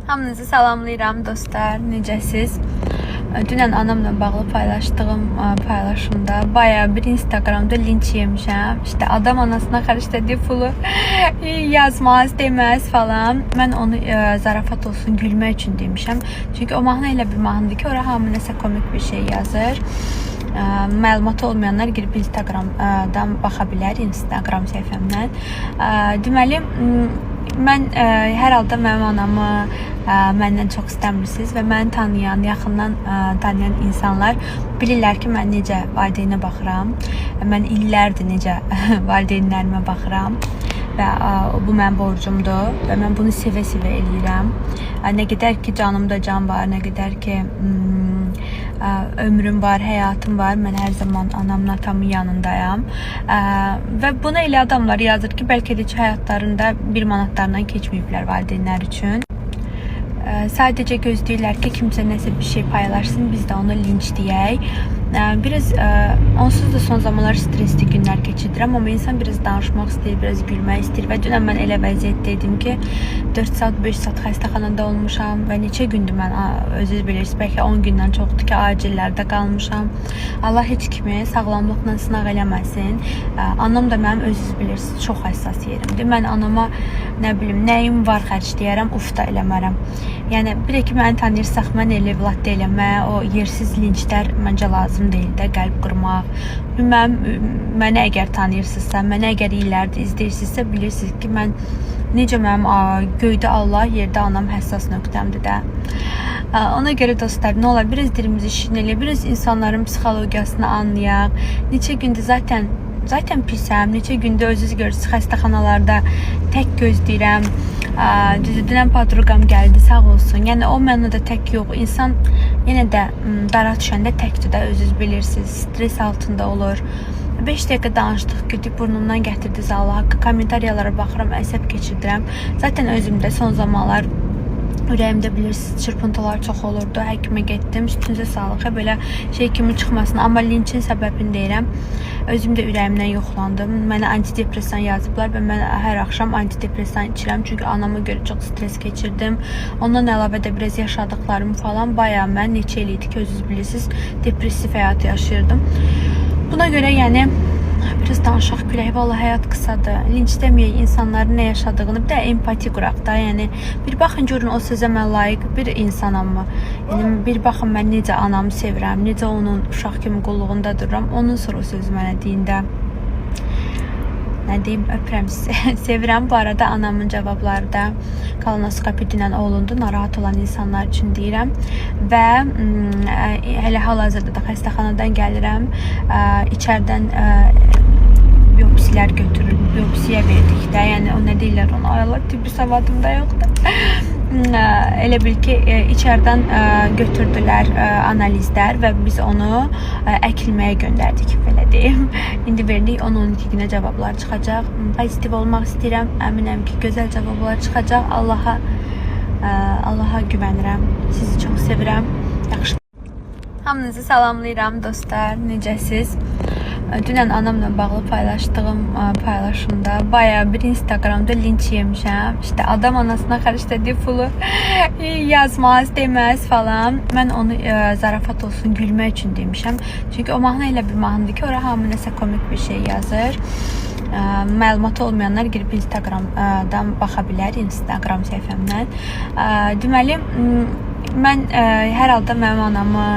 Hamınızı salamlayıram dostlar. Necəsiz? Dünən anamla bağlı paylaşdığım paylaşımda bayağı bir Instagramda linç yemişəm. İşte adam anasına xərclədiyi pulu yazmaz, deməz falan. Mən onu zarafat olsun, gülmək üçün demişəm. Çünki o mahnı elə bir mahnıdır ki, ora hamı nəsə komik bir şey yazır. Məlumatı olmayanlar girib Instagramdan baxa bilər, Instagram səhifəmdən. Deməli, mən hər halda mənim anamı məndən çox istəmirsiniz və məni tanıyan, yaxından tanıyan insanlar bilirlər ki, mən necə valideynə baxıram. Mən illərdir necə valideynlərimə baxıram və bu mənim borcumdur və mən bunu sevə-sevə eləyirəm. Nə qədər ki canımda can var, nə qədər ki ömrüm var, həyatım var, mən hər zaman anamın, atamın yanındayam. Və buna elə adamlar yazır ki, bəlkə də heç həyatlarında bir manatlarından keçməyiblər valideynlər üçün. Sadəcə gözləyirlər ki, kimsə nəsə bir şey paylaşsın, biz də onu linçləyək. Biraz onsuz da son zamanlar stresli günlər keçirirəm, amma insan biraz danışmaq istəyir, biraz gülmək istəyir və dünən mən elə vəziyyətdə idim ki, 4 saat, 5 saat xəstəxanada olmuşam və neçə gündür mən özünüz bilirsiniz, bəlkə 10 gündən çoxdur ki, acillərdə qalmışam. Allah heç kimi sağlamlıqla sınaq eləməsin. Anam da mənim özünüz bilirsiniz, çox həssas yerimdir. Mən anama nə bilim, nəyim var xərcləyərəm, uf da eləmərəm. Yəni bir də ki məni tanıyırsaq, mən elə evlad deyiləm. Mənə o yersiz linçlər məncə lazım deyil də, qəlb qırmaq. Məni əgər tanıyırsınızsa, məni əgər illərdir izləyirsinizsə, bilirsiniz ki, mən necə mənim göydə Allah, yerdə anam həssas nöqtəmdir də. Ona görə dostlar, nə olar biraz dilimizi şirin eləyək, biraz insanların psixologiyasını anlayaq. Neçə gündür zaten pisəm, neçə gündür özünüz görürsünüz xəstəxanalarda tək gözləyirəm. Düzdür, dünən podruqam gəldi, sağ olsun. Yəni o mənada tək yox. İnsan yenə də dara düşəndə təkdir də, özünüz bilirsiniz. Stres altında olur. 5 dəqiqə danışdıq, güdük burnumdan gətirdi Allah haqqı. Kommentariyalara baxıram, əsəb keçirdirəm. Zaten özümdə son zamanlar ürəyimdə bilirsiniz, çırpıntılar çox olurdu. Həkimə getdim. Üstünüzə sağlıq. Belə şey kimi çıxmasın, amma linçin səbəbini deyirəm. Özüm də ürəyimdən yoxlandım. Mənə antidepresan yazıblar və mən hər axşam antidepresan içirəm. Çünki anama görə çox stres keçirdim. Ondan əlavə də biraz yaşadıklarım falan bayağı mən neçə il idi ki, özünüz bilirsiniz, depressiv həyat yaşayırdım. Buna görə yəni biraz danışaq, külək. Vallahi həyat qısadır. Linç deməyək insanların nə yaşadığını, bir də empati quraq da. Yəni bir baxın görün o sözə mən layiq bir insanammı? Yəni bir baxın mən necə anamı sevirəm, necə onun uşaq kimi qulluğunda dururam. Ondan sonra o sözü mənə deyin də. Nə deyim, öpürəm sizi. Sevirəm. Bu arada anamın cavabları da kolonoskopi dünən olundu. Narahat olan insanlar üçün deyirəm. Və hələ hal-hazırda da xəstəxanadan gəlirəm. İçəridən biopsilər götürül, biopsiya verdik də. Yəni o nə deyirlər ona? Ay Allah, tibbi savadım da yoxdur. Elə bil ki, içəridən götürdülər analizlər və biz onu əkilməyə göndərdik, belə deyim. İndi verdik 10-12 günə cavablar çıxacaq. Pozitiv olmaq istəyirəm. Əminəm ki, gözəl cavablar çıxacaq. Allaha güvənirəm. Sizi çox sevirəm. Yaxşı. Hamınızı salamlayıram dostlar. Necəsiz? Dünən anamla bağlı paylaşdığım paylaşımda bayağı bir Instagramda linç yemişəm. İşte adam anasına xərclədiyi pulu yazmaz, deməz falan. Mən onu zarafat olsun, gülmək üçün demişəm. Çünki o mahnı elə bir mahnıdır ki, ora hamı nəsə komik bir şey yazır. Məlumatı olmayanlar girib Instagramdan baxa bilər, Instagram səhifəmdən. Deməli, mən hər halda mənim anamı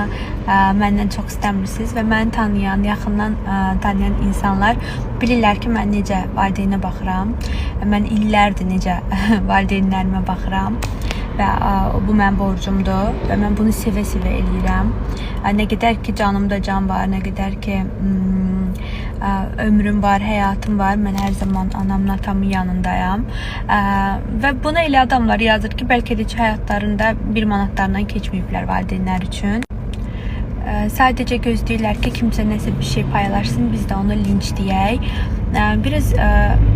məndən çox istəmirsiniz və məni tanıyan, yaxından tanıyan insanlar bilirlər ki, mən necə valideynə baxıram. Mən illərdir necə valideynlərimə baxıram və bu mənim borcumdur və mən bunu sevə-sevə eləyirəm. Nə qədər ki canımda can var, nə qədər ki ömrüm var, həyatım var, mən hər zaman anamın, atamın yanındayam. Və buna elə adamlar yazır ki, bəlkə də heç həyatlarında bir manatlarından keçməyiblər valideynlər üçün. Sadəcə gözləyirlər ki, kimsə nəsə bir şey paylaşsın, biz də onu linçləyək. Biraz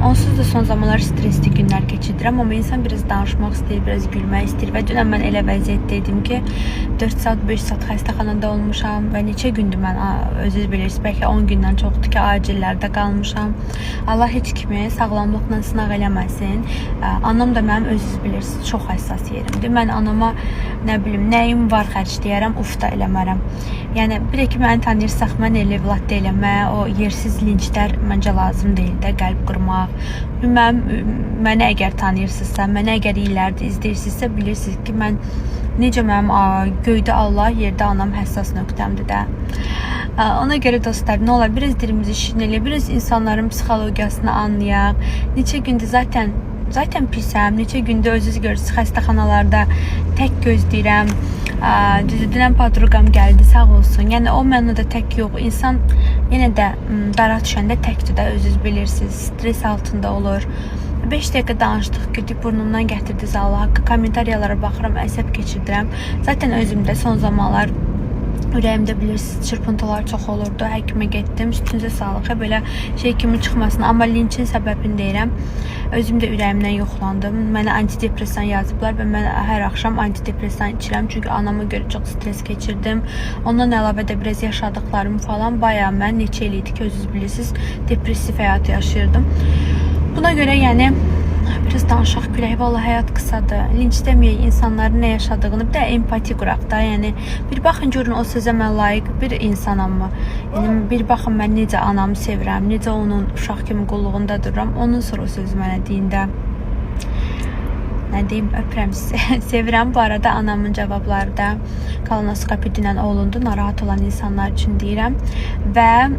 onsuz da son zamanlar stresli günlər keçirdirəm, amma insan biraz danışmaq istəyir, biraz gülmək istəyir və dünən mən elə vəziyyətdə idim ki, 4 saat, 5 saat xəstəxanada olmuşam və neçə gündür mən özünüz bilirsiniz, bəlkə 10 gündən çoxdur ki, acillərdə qalmışam. Allah heç kimi sağlamlıqla sınaq eləməsin. Anam da mənim özünüz bilirsiniz, çox həssas yerimdir. Mən anama nə bilim, nəyim var xərcləyərəm, uf da eləmərəm. Yəni bir də ki məni tanıyırsaq, mən elə evlad deyiləm. Mənə o yersiz linçlər məncə lazım deyil də, qəlb qırmaq. Məni əgər tanıyırsınızsa, məni əgər illərdir izləyirsinizsə, bilirsiniz ki, mən necə mənim göydə Allah, yerdə anam həssas nöqtəmdir də. Ona görə dostlar, nə olar biraz dilimizi şirin eləyək, biraz insanların psixologiyasını anlayaq. Neçə gündür zaten pisəm. Neçə gündür özünüz görürsünüz xəstəxanalarda tək gözləyirəm. Düzdür, dünən podruqam gəldi, sağ olsun. Yəni o mənada tək yox. İnsan yenə də dara düşəndə təkdir də, özünüz bilirsiniz. Stres altında olur. 5 dəqiqə danışdıq, götürüb burnumdan gətirdiniz Allah haqqı. Kommentariyalara baxıram, əsəb keçirdirəm. Zaten özümdə son zamanlar ürəyimdə bilirsiniz, çırpıntılar çox olurdu. Həkimə getdim. Üstünüzə sağlıq. Hə, belə şey kimi çıxmasın, amma linçin səbəbini deyirəm. Özüm də ürəyimdən yoxlandım. Mənə antidepresan yazıblar və mən hər axşam antidepresan içirəm. Çünki anama görə çox stres keçirdim. Ondan əlavə də biraz yaşadıklarım falan bayağı mən neçə il idi ki, özünüz bilirsiniz, depressiv həyat yaşayırdım. Buna görə yəni biraz danışaq, külək. Vallahi həyat qısadır. Linç deməyək insanların nə yaşadığını, bir də empati quraq da. Yəni bir baxın görün o sözə mən layiq bir insanam mı? Yəni bir baxın mən necə anamı sevirəm, necə onun uşaq kimi qulluğunda dururam. Ondan sonra o sözü mənə deyin də. Nə deyim, öpürəm sizi. Sevirəm. Bu arada anamın cavabları da kolonoskopi dünən olundu. Narahat olan insanlar üçün deyirəm. Və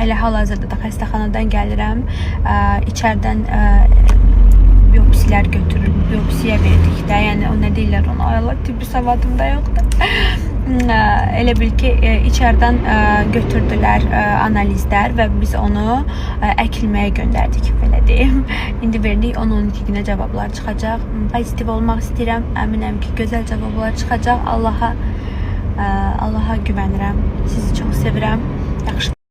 hələ hal-hazırda da xəstəxanadan gəlirəm. İçəridən biopsilər götürül, biopsiya verdik də. Yəni o nə deyirlər ona? Ay Allah, tibbi savadım da yoxdur. Elə bil ki, içəridən götürdülər analizlər və biz onu əkilməyə göndərdik, belə deyim. İndi verdik 10-12 günə cavablar çıxacaq. Pozitiv olmaq istəyirəm. Əminəm ki, gözəl cavablar çıxacaq. Allaha güvənirəm. Sizi çox sevirəm. Yaxşı.